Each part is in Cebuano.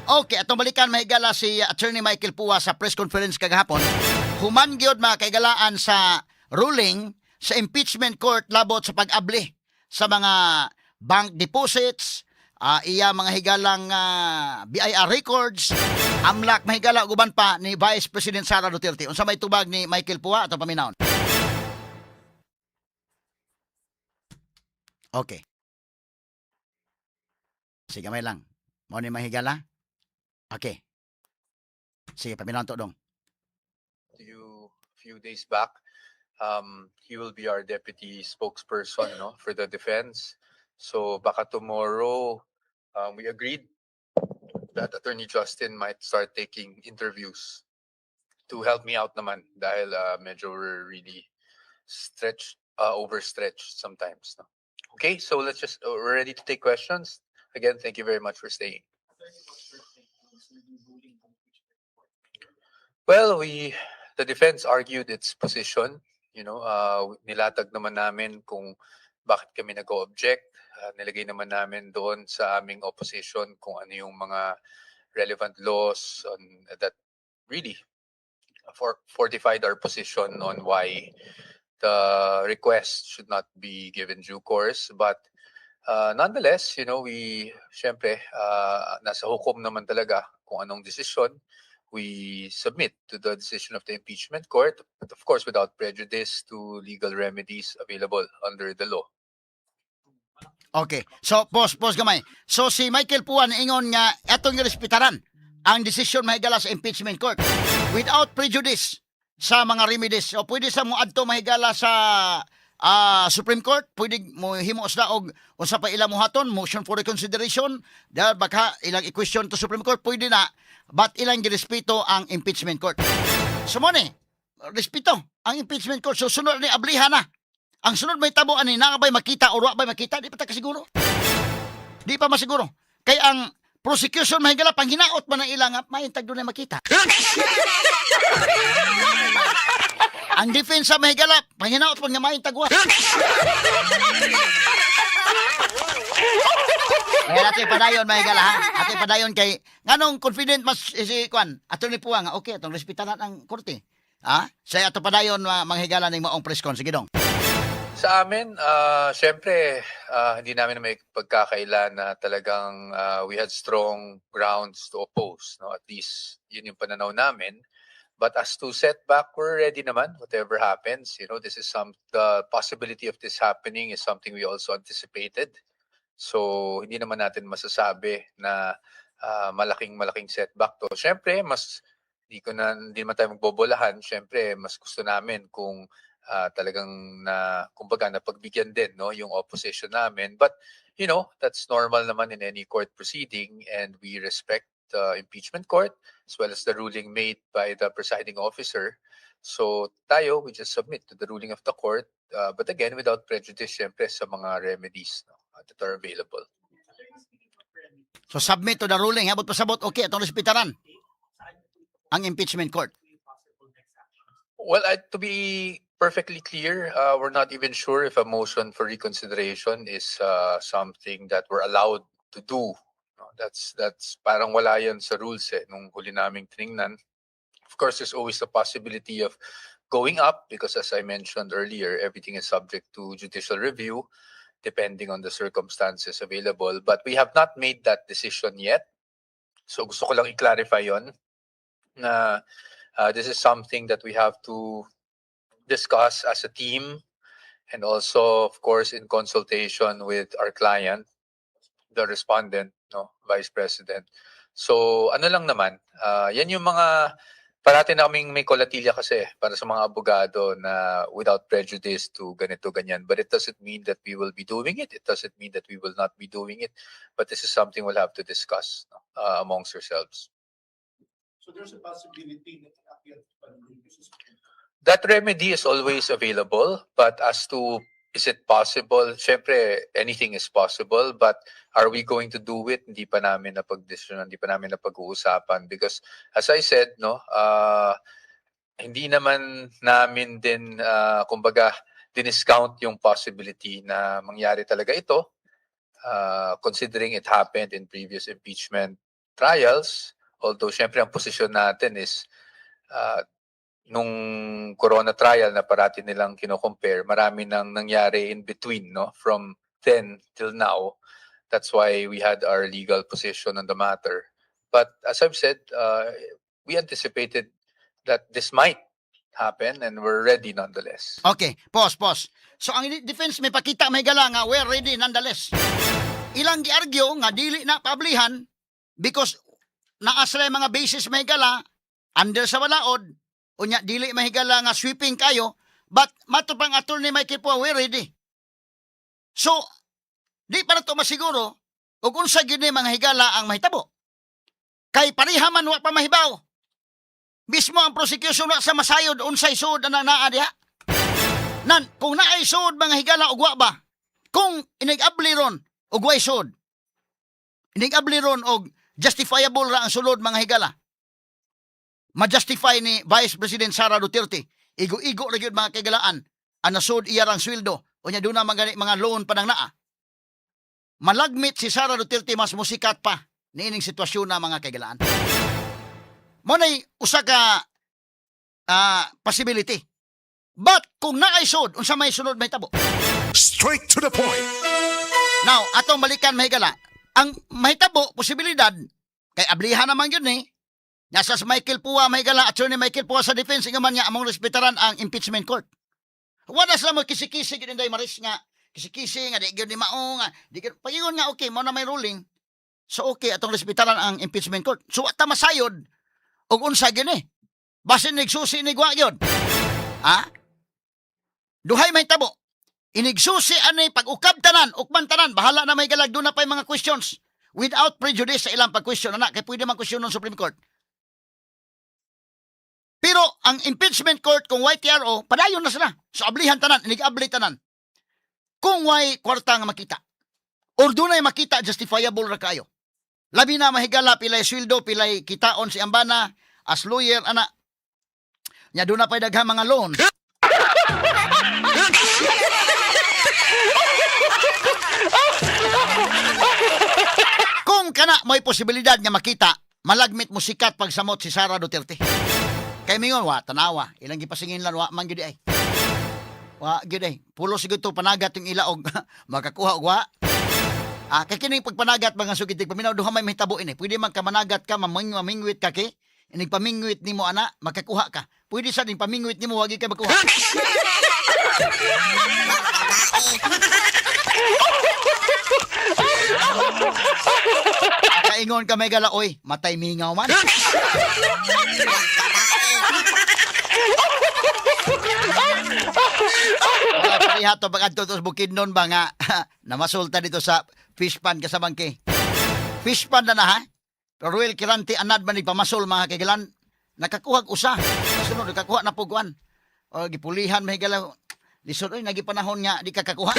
Okay, atong balikan, mahigala, si Attorney Michael Poa sa press conference kagahapon. Human gyud, mga kaigalaan, sa ruling sa impeachment court labot sa pag-abli sa mga bank deposits, iya mga higalang BIR records, amlak, mahigala, ug uban pa ni Vice President Sara Duterte. Unsa may tubag ni Michael Poa, atong paminawon. Okay. Sige, may lang. Mao ni, mahigala. Okay. Sige, paminawon to dong. To you a few days back. He will be our deputy spokesperson, no, for the defense. So baka tomorrow, we agreed that Attorney Justin might start taking interviews to help me out naman dahil medyo we're really stretched, overstretched sometimes. No? Okay, so we're ready to take questions. Again, thank you very much for staying. Well, the defense argued its position. Nilatag naman namin kung bakit kami nag-object. Nilagay naman namin doon sa aming opposition kung ano yung mga relevant laws that really fortified our position on why the request should not be given due course. But nonetheless, we, syempre, nasa hukom naman talaga kung anong desisyon. We submit to the decision of the impeachment court, but of course without prejudice to legal remedies available under the law. Okay. So, pause, pause gamay. So, si Michael Poa ingon nga atong respetaran ang desisyon, mahigala, sa impeachment court without prejudice sa mga remedies. So, pwede sa mo adto, mahigala, sa Supreme Court, pwede mo himo sila og unsa pa ilang muhaton, motion for reconsideration, dahil baka ilang i-question to Supreme Court, pwede na, but ilang girespeto ang impeachment court. So mo ni, respeto ang impeachment court. So sunod ni ablihan na. Ang sunod may tabo ani naa bay makita o wa bay makita, di pa ta kasiguro. Di pa masiguro. Kay ang prosecution, mahigala, panghinaot man ang ilang nga maintag dunay makita. Ang depensa, mahigala, panghinaot man nga maintag wa. Kaya natin padayon, mahigala, ha. Ate padayon kay nganong confident mas si Kwan, Attorney Poa nga okay atong respetaran ang korte. Ha? Sa ato padayon, mga higala, ning maong press con. Sige dong. Sa amin, syempre, hindi namin may pagkakaila na talagang we had strong grounds to oppose. No? At least, yun yung pananaw namin. But as to setback, we're ready naman, whatever happens. This is some, the possibility of this happening is something we also anticipated. So, hindi naman natin masasabi na malaking malaking setback to. Syempre, mas hindi ko na hindi naman tayo magbobolahan. Syempre, mas gusto namin kung talagang na kumbaga napagbigyan din, no, yung opposition namin. But that's normal naman in any court proceeding and we respect the impeachment court as well as the ruling made by the presiding officer. So tayo, we just submit to the ruling of the court, but again, without prejudice syempre sa mga remedies, no, that are available. So submit to the ruling, habot pasabot okay atong respetaran ang impeachment court. Well, to be perfectly clear, we're not even sure if a motion for reconsideration is something that we're allowed to do. No, that's parang wala yan sa rules eh, nung huli naming tiningnan. Of course, there's always the possibility of going up because, as I mentioned earlier, everything is subject to judicial review depending on the circumstances available. But we have not made that decision yet. So gusto ko lang i-clarify yon na this is something that we have to discuss as a team and also, of course, in consultation with our client, the respondent, no, Vice President. So ano lang naman, yan yung mga parati naming may kolatilya kasi para sa mga abogado na without prejudice to ganito, ganyan. But it doesn't mean that we will be doing it. It doesn't mean that we will not be doing it. But this is something we'll have to discuss, no, amongst ourselves. So there's a possibility that appeal pa rin sa Supreme Court. That remedy is always available, but as to is it possible? Syempre, anything is possible, but are we going to do it? Hindi pa namin napag-desisyon, hindi pa namin napag-uusapan because, as I said, no, hindi naman namin din, kumbaga, diniscount yung possibility na mangyari talaga ito, considering it happened in previous impeachment. trials. Although, syempre, ang posisyon natin is nung Corona trial na parati nilang kino-compare, marami nang nangyari in between, no? From then till now. That's why we had our legal position on the matter. But as I've said, we anticipated that this might happen and we're ready nonetheless. Okay, pause, pause. So ang defense may pakita, mga higala, nga we're ready nonetheless. Ilang gi-argue nga dili na paablihan because naa sila mga basis, mga higala, under sa balaod unya dili, mga higala, nga sweeping kayo, but mato pang Attorney Michael Poa, we're ready. So di pa na to masiguro ug unsa gyud ni, mga higala, ang mahitabo. Kay pareha man, wa pa mahibaw. Mismo ang prosecution wa sa masayod unsay suod ang naa diha. Nan, kung naay suod, mga higala, ug wa ba? Kung inig-abli ron og way suod. Inig-abli ron og justifiable ra ang sulod, mga higala. Ma-justify ni Vice President Sara Duterte. Igo-igo ra gyud, mga kahigalaan. Ang nasud iya rang sweldo. Unya doon na mga, mga loan pa nang naa. Malagmit si Sara Duterte, mas musikat pa niining sitwasyon na, mga kahigalaan. Mao nay usa ka possibility. But kung naay suod, unsa may sunod mahitabo? Straight to the point. Now, atong balikan, mga higala. Ang mahitabo, posibilidad, kay ablihan naman yun eh. Nasa si Michael Poa, mga higala, Attorney Michael Poa sa defense, nga man nga among respetaran ang impeachment court. Wala sila mo kisi-kisi gyud, Inday Maris, nga kisi-kisi nga di gyud ni mao nga di gyud pagingon nga okay mao na may ruling. So okay atong respetaran ang impeachment court. So wa ta masayod og unsa gyud ni. Basin nigsusi ni wa gyud. Ha? Duhay mahitabo. Inigsusi ani pag-ukab tanan, ukman tanan, bahala na, mga higala, doon na pa yung mga questions. Without prejudice sa ilang pag-question na, kay pwede man question ng Supreme Court. Pero ang impeachment court, kung YTRO, padayon na sila. So ablihan tanan, inig-abli tanan. Kung way kwarta nga makita, or dunay makita, justifiable ra kayo. Labi na, mga higala, pilay sweldo, pilay kitaon si Ambana, as lawyer, ana. Nya doon na pa'y daghang mga loan. Kung kana may posibilidad nga makita, malagmit mo sikat pagsamot si Sara Duterte. Kay mingon, wa, tanawa, ilang gipasingin lang, wa man gyud ay. Wa gyud ay. Pulos siguro to panagat yung ila og makakuha og wa. Ah, kay kining pagpanagat, mga sugitig paminaw, duha may mahitabo ini. Pwede man ka managat ka, mamingwit ka kay inig pamingwit nimo ana, makakuha ka. Pwede sa ding pamingwit nimo wagi ka makuha. Kaingon ka may gala, oy, matay mingaw man. Wala pareha to pag adto to sa Bukidnon ba nga namasulta dito sa fish pond kasabangke. Fish pond na na ha. Pero Ruel Kirante anad man pamasol, mga kahigalaan, nakakuhag usa. Kasunod nakakuha na puguan. O gipulihan, mga higala. Lisod oy nagi panahon nga di ka kakuha.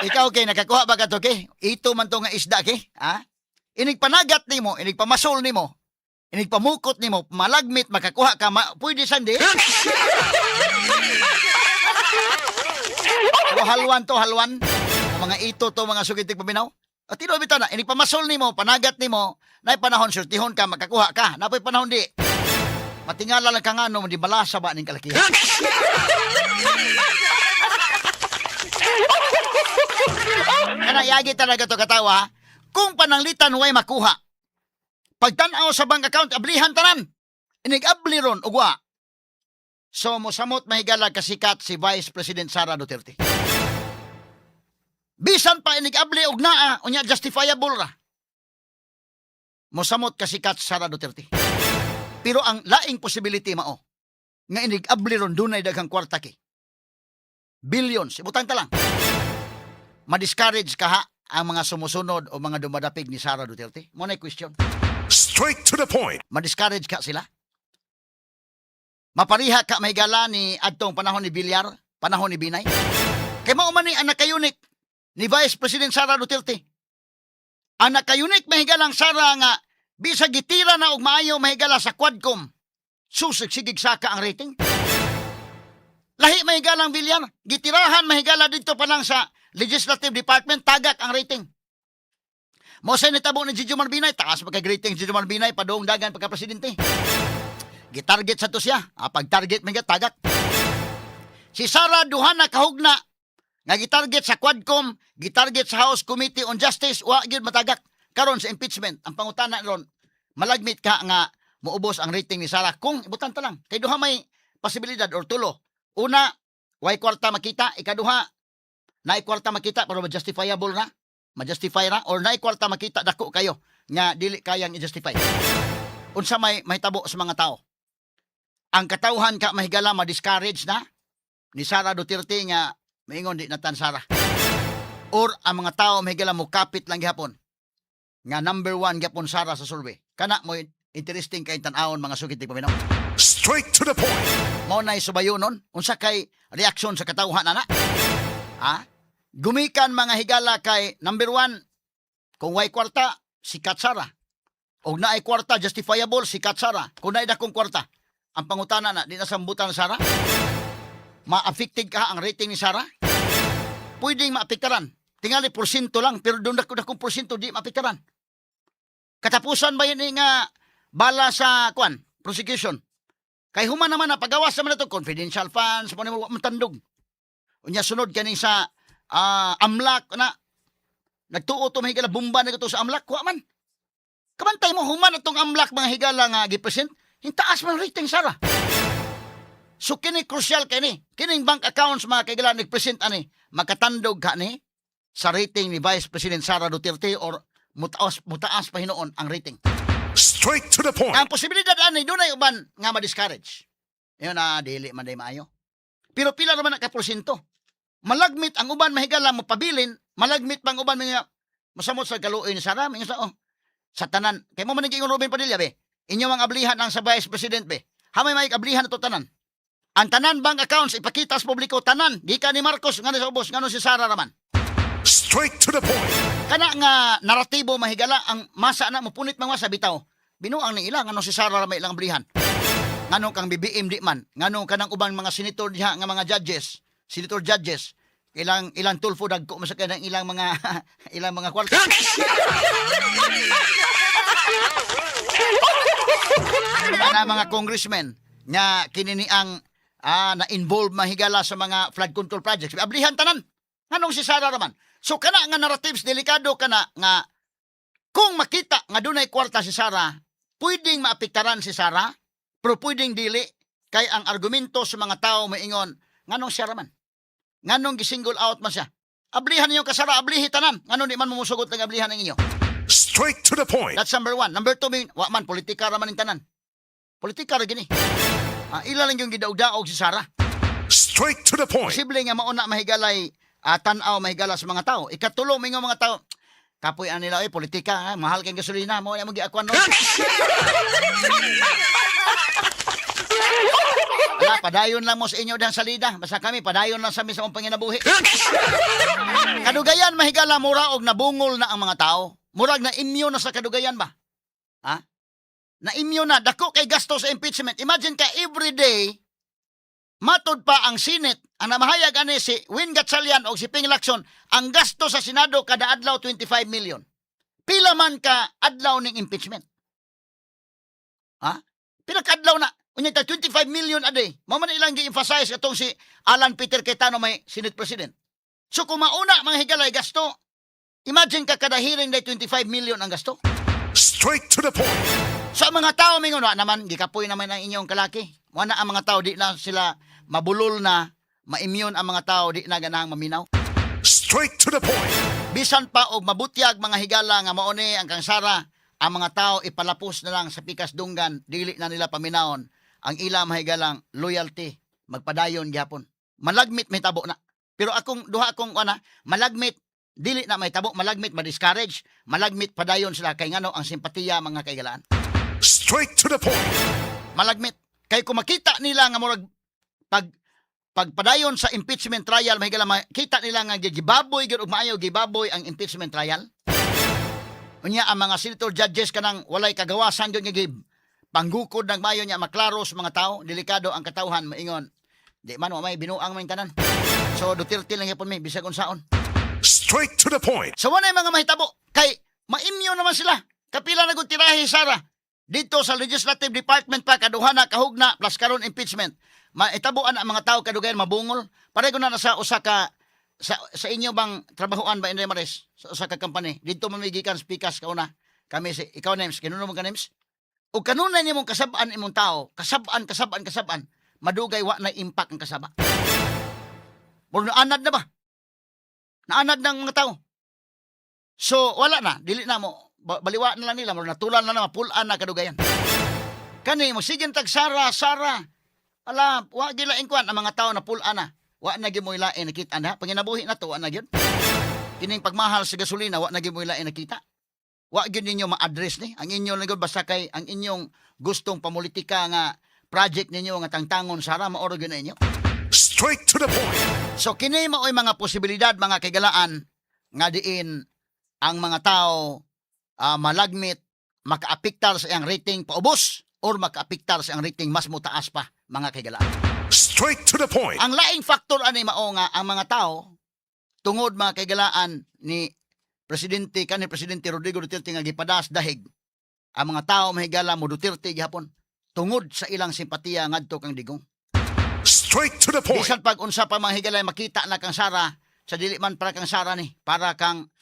Ikaw kay nakakuha ba ka to kay? Ito man to nga isda kay, ha? Inig panagat nimo, inig pamasol nimo, inig pamukot nimo, malagmit makakuha ka, ma, pwede sandi. Pero halwan to, halwan. Ang mga ito to, mga sugitig paminaw. At tinuod bitaw na, inig pamasol nimo, panagat nimo, nay panahon surtihon ka, makakuha ka. Napoy panahon di. Matingala lang ka nga no, di balasa ba ning kalakihan. Kana yagi talaga to katawa. Kung pananglitan way makuha. Pagtan-aw sa bank account, ablihan tanan. Inig-abli ron ugwa. So mosamot, mga higala, kasikat si Vice President Sara Duterte. Bisan pa inig-abli og naa, unya justifiable ra. Mosamot kasikat Sara Duterte. Pero ang laing possibility mao nga inig-abli ron dunay daghang kwarta ki. Billions, ibutang ta lang. Ma-discourage kaha ang mga sumusunod o mga dumadapig ni Sara Duterte? Mao na question. Straight to the point. Ma-discourage ka sila? Mapariha ka, mga higala, ni adtong panahon ni Villar, panahon ni Binay? Kay mao man ni ang naka-unique ni Vice President Sara Duterte. Ang naka-unique, mga higalang Sara, nga bisag gitira na og maayo, mga higala, sa Quadcom, susig sigig saka ang rating. Lahi, mga higalang Villar, gitirahan, mga higala, dito pa lang sa Legislative Department, tagak ang rating. Mao say nitabo ni Jejomar Binay, taas pa kay rating Jejomar Binay padung dagan pagka presidente. Gitarget sa to siya. Pag target man tagak. Si Sara, duha na kahugna nga gitarget sa Quadcom, gitarget sa House Committee on Justice, wa gyud matagak. Karon sa impeachment, ang pangutana ron, malagmit ka nga muubos ang rating ni Sara kung ibutan ta lang? Kay duha may posibilidad or tulo. Una, way kwarta makita. Ikaduha, naay kwarta makita pero justifiable na. Ma-justify ra or naay kwarta makita dako kayo nga dili kayang i-justify. Unsa may mahitabo sa mga tao? Ang katawhan ka, mahigala, ma-discourage na ni Sara Duterte nga maingon di natan Sara. Or ang mga tao, mahigala, mo kapit lang gihapon nga number one gihapon Sara sa survey. Kana mo interesting kay tan-awon, mga sugit paminaw. Straight to the point. Mao nay subayonon unsa kay reaksyon sa katawhan ana. Ha? Gumikan, mga higala, kay number one, kung way kwarta, sikat Sara. Og naay kwarta, justifiable, sikat Sara. Kung naay dakong kwarta, ang pangutana na, di na sambutan Sara? Ma-affected ka ang rating ni Sara? Pwedeng maapektaran. Tingali porsyento lang, pero doon dako dakong porsyento di maapektaran. Katapusan ba yun eh nga bala sa kwan, prosecution? Kay human naman na pagawas naman na to, confidential funds, mo mo matandog. Unya sunod kaning sa AMLC na nagtuo to, mga higala, bomba na to sa AMLC, wa man. Kabantay mo, human atong AMLC, mga higala, nga gi-present, hintaas man rating Sara. So kini crucial kini. Kining bank accounts, mga kaigala, nag-present ani, makatandog ka ni sa rating ni Vice President Sara Duterte or mutaas mutaas pa hinuon ang rating. Straight to the point. Ang posibilidad ani, dunay uban nga ma-discourage. Yun na dili man day maayo. Pero pila naman ka porsyento? Malagmit ang uban, mahigala, mo pabilin, malagmit pang uban mga masamot sa kaluoy ni Sara, mga sa, oh, sa tanan. Kay mo man naging Robin Padilla be. Inyo ang ablihan ang sa Vice President be. Hamay may ablihan ato tanan. Ang tanan bank accounts ipakita sa publiko tanan gikan ni Marcos ngano sa ubos, ngano si Sara raman. Straight to the point. Kana nga naratibo, mahigala, ang masa na mopunit mga sa bitaw. Binuang ni ila, ngano si Sara ra may ilang ablihan? Ngano kang BBM di man? Ngano kanang ubang mga senator diha nga mga judges, senator judges, ilang ilang Tulfo dagko man sa kanang ilang mga kwarta. Kana mga congressmen nga kini ni ang na-involve, mahigala, sa mga flood control projects. Ablihan tanan. Nganong si Sara raman? So kana nga narratives, delikado kana nga kung makita nga dunay kwarta si Sara, pwedeng maapektaran si Sara, pero pwedeng dili kay ang argumento sa mga tao maingon, nganong siya raman? Nganong gisingle out man siya? Ablihan ninyo ka Sara, ablihi tanan. Nganong di man mo musugot lang ablihan ang inyo? Straight to the point. That's number one. Number two, may, wa man, politika raman ning tanan. Politika ra gini. Ila lang yung gidaog-daog si Sara. Straight to the point. Posible nga mauna, mahigalay, tan-aw, mahigala, sa mga tao. Ikatulo, may nga mga tao, kapoy ang nila, eh, politika, ha? Mahal kay gasolina, mo mo giakwan no. Ala, padayon lang mo sa inyo dyan sa salida. Basta kami, padayon lang sa mi sa among panginabuhi. Kadugayan, mahigala, mura og nabungol na ang mga tao. Murag na immune na sa kadugayan ba? Ha? Na immune na. Dako kay gasto sa impeachment. Imagine ka every day, matod pa ang Senate, ang namahayag ani si Win Gatchalian o si Ping Lacson, ang gasto sa Senado kada adlaw 25 million. Pila man ka adlaw ning impeachment? Ha? Pila ka adlaw na? Unya ta 25 million a day. Mao man ilang gi-emphasize atong si Alan Peter Cayetano may Senate President. So kung mauna, mga higalay, gasto, imagine ka kada hearing day 25 million ang gasto. Straight to the point. So ang mga tao mingon, wa naman gikapoy naman ang inyong kalaki. Wa na ang mga tao, di na sila mabulol na, ma-immune ang mga tao, di na ganahang maminaw. Straight to the point. Bisan pa og mabutyag, mga higala, nga mao ni ang kang Sara, ang mga tao ipalapos na lang sa pikas dunggan, dili na nila paminawon ang ila mahigalang loyalty, magpadayon gyapon. Malagmit may tabo na. Pero akong duha akong ana, malagmit dili na may tabo, malagmit ma-discourage, malagmit padayon sila kay ngano ang simpatiya, mga kaigalaan. Straight to the point. Malagmit kay kung makita nila nga murag pagpadayon sa impeachment trial, mahigala, makita nila nga gibaboy gyud og maayo, gibaboy ang impeachment trial. Unya ang mga senator judges kanang walay kagawasan gyud nga gib panggukod ng mayo niya, maklaro sa mga tao, delikado ang katawhan maingon di man, wa may binuang may tanan, so Duterte lang gyapon mi bisag unsaon. Straight to the point. So wala mga mahitabo kay ma-immune naman sila. Kapila na gud tirahe, Sara. Dito sa legislative department pa kaduha na kahugna plus karon impeachment. Maitabuan ang mga tao kadugayan mabungol. Pareho na sa usa ka sa inyo bang trabahoan ba, Inday Maris, sa usa ka company dito mamigikan speakers kauna kami si ikaw, names kinuno mo ka names o kanunay nimong kasab-an imong tao, kasab-an, kasab-an, kasab-an, madugay wa na impact ang kasaba. Murag naanad na ba, naanad ng mga tao. So wala na, dili na mo baliwa na lang nila, murag natulan na na, mapulaan na kadugayan. Kani mo sige tag Sara, Sara. Ala, wa gilain kuan ang mga tao na pulaan na. Wa na gyud mo ilain nakita na panginabuhi na to, wa na gyud. Kining pagmahal sa gasolina, wa na gyud mo ilain nakita. Wa gyud ninyo ma-address ni. Ang inyo lang gyud basta kay ang inyong gustong pamulitika nga project ninyo nga tangtangon Sara, maoro gyud na inyo. Straight to the point. So kini mao'y mga posibilidad, mga kaigalaan, nga diin ang mga tao malagmit makaapektar sa iyang rating paubos or makaapektar sa iyang rating mas motaas pa, mga kaigalaan. Straight to the point. Ang laing factor ani mao nga ang mga tao tungod, mga kaigalaan, ni presidente kani Presidente Rodrigo Duterte nga gipadas dahig ang mga tao, mahigala, mo Duterte gihapon tungod sa ilang simpatiya ngadto kang Digong. Straight to the point. Bisan pag unsa pa, mga higalay, makita na kang Sara sa dili man para kang Sara ni, para kang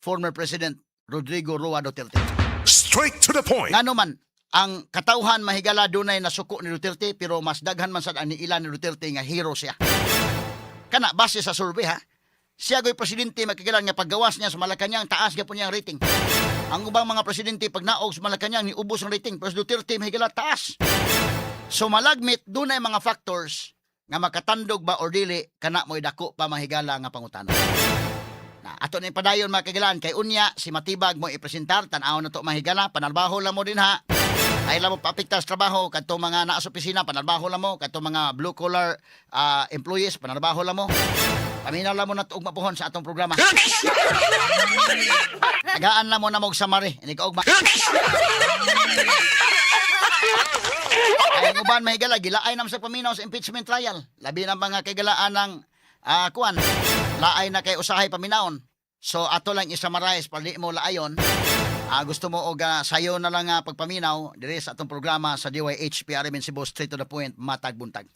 former President Rodrigo Roa Duterte. Straight to the point. Ngano man ang katawhan, mahigala, dunay nasuko ni Duterte pero mas daghan man sad ang niila ni Duterte nga hero siya. Kana base sa survey ha. Siya goy presidente makikilan nga paggawas niya sa Malacañang, taas gyapon niya ang rating. Ang ubang mga presidente pag naog sa Malacañang niubos ang rating, pero si Duterte, mahigala, taas. So malagmit dunay mga factors nga makatandog ba or dili kana mo'y dako pa, mahigala, nga pangutana. Na ato na ipadayon, mga kagilan, kay unya si Matibag mo ipresentar. Tan-aw na to, mahigala, panalbaho lang mo din ha. Ay lang mo paapektar sa trabaho kadto mga naa sa opisina, panalbaho lang mo kadto mga blue collar employees, panalbaho lang mo. Paminaw lang mo na ugma pohon sa atong programa. Tagaan lang mo na mo og summary ini kaugma. Ay ang uban, mahigala, gilaay naman sa paminaw sa impeachment trial. Labi na mga kaigalaan ng kuan. Laay na kay usahay paminawon. So ato lang i-summarize para di mo laayon. Gusto mo og sayo na lang pagpaminaw diri sa atong programa sa DYH PRMN Cebu, Straight to the Point, matag buntag.